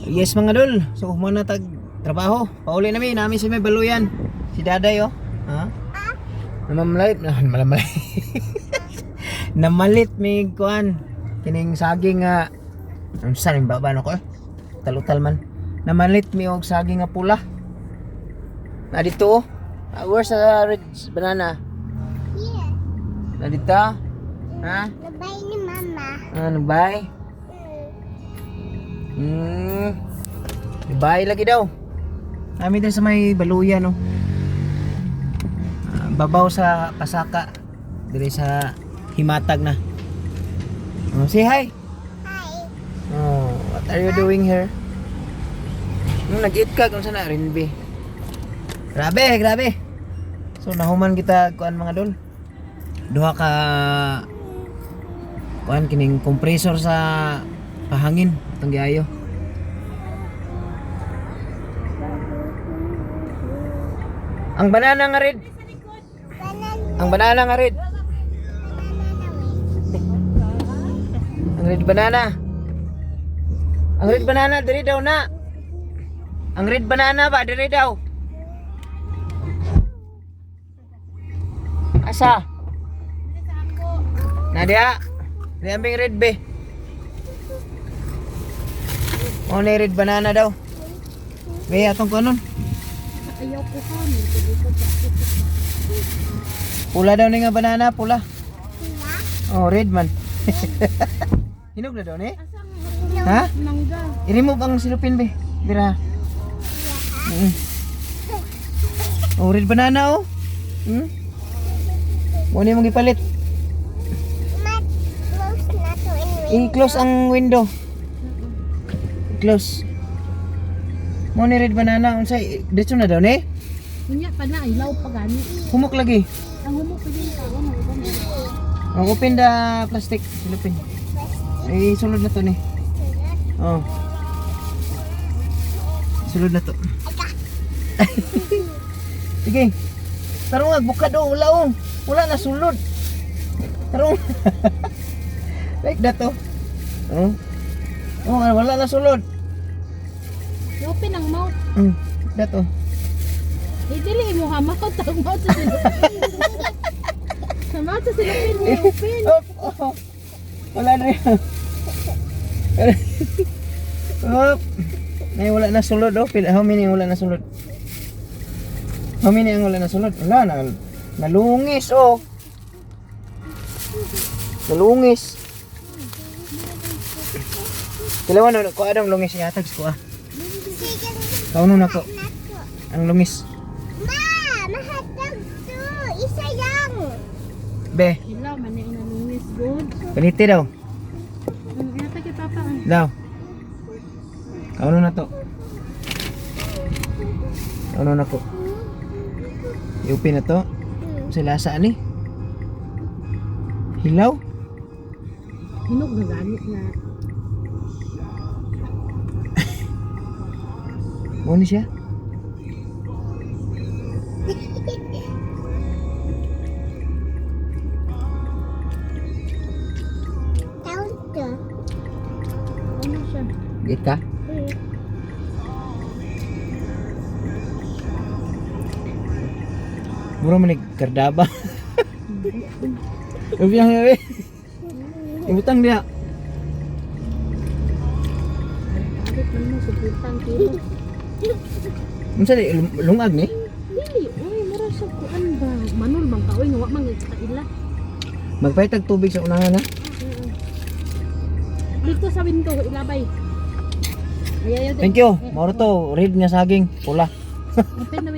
Yes, mga dol. So human na tag trabaho. Pauli nami nami sa may baluyan. Si Daday, oh. Ha? Namamlay, malamlay. Namalit may kuan kining saging nga unsa ning baba no ko, eh? Talutal man. Namalit mi og saging nga pula. Na dito, oh. Ah, where's the red banana? Here. Na dito? Ha? Nabay ni Mama. Ano ba? Bahay lagi daw. Kami din sa may baluyan, no. Ah, babaw sa Pasaka. Dire sa Himatag na. Oh, say hi. Hi. Oh, what are you doing here? Nung nag-eat ka kung saan na rin be. Grabe, grabe. So nahuman kita kuan, mga dol. Duha ka kuan kining compressor sa pahangin itong giayo. Ang banana nga red. Banana. Ang banana nga red. Banana na. Ang red banana. Ang red banana diri daw na. Ang red banana ba diri daw? Asa? Nadia. Di ambing red be. Oh, na red banana daw. Be, atong kunon. Ayaw ko ka. Pula daw ni nga banana, pula. Oh, red man. Hinog na daw ni? Ha? Mangga. I-remove ang silupin be. Dira. Oh, red banana, oh. Mo ni mong gipalit. Ma, close na to in window. I-close ang window. I-close. Mo ni red banana unsay dito na daw ni? Kunya pa na, ilaw pa gani. Humok lagi. Ang humok pa din ka. Ano, uban. Ang open the plastic silupin. Eh, sulod na to ni. Oh. Sulod na to. Sige. Tarong nga, bukad, oh, wala, oh. Wala na sulod. Tarong. Like that, oh. Oh. Oh, wala na sulod. I-open ang mouth. Like that, oh. Eh, dili mo ha, mouth ang mouth sa silupin. Sa mouth sa silupin, i-open. Oh, oh. Wala na yun. Oh. May wala na sulod, oh. How many ang wala na sulod? How many ang wala na sulod? Wala na. Nalungis, oh. Nalungis. Kailangan na ko adang lungis ihatag sa ko, ah. Sige Kauno na ko na to. ang lungis. Ma, mahatag to. Isa lang. Be, Ilaw, man yung nalungis. Good. paniti daw. Ang yata kay Papa. Ang Daw. Kauno na to. Kauno na ko. I-open na to. Sa lasa ani. Hilaw. Hinog na gani na. Mo ni siya. Down to. Ano siya? Git ka? Mura man ni kardaba. Ubi ang yawi. Ibutang diha. Abot man mo, subutan kilo. Unsa di lungag ni? Dili, uy, mura siya kuan ba? Manol bang ka, uy, nga wa man kaila. Magpahitag tubig sa unahan ha. Dito sa window, ilabay. Ay, ay, ay. Thank you. Moro to red nga saging, pula. Open na window.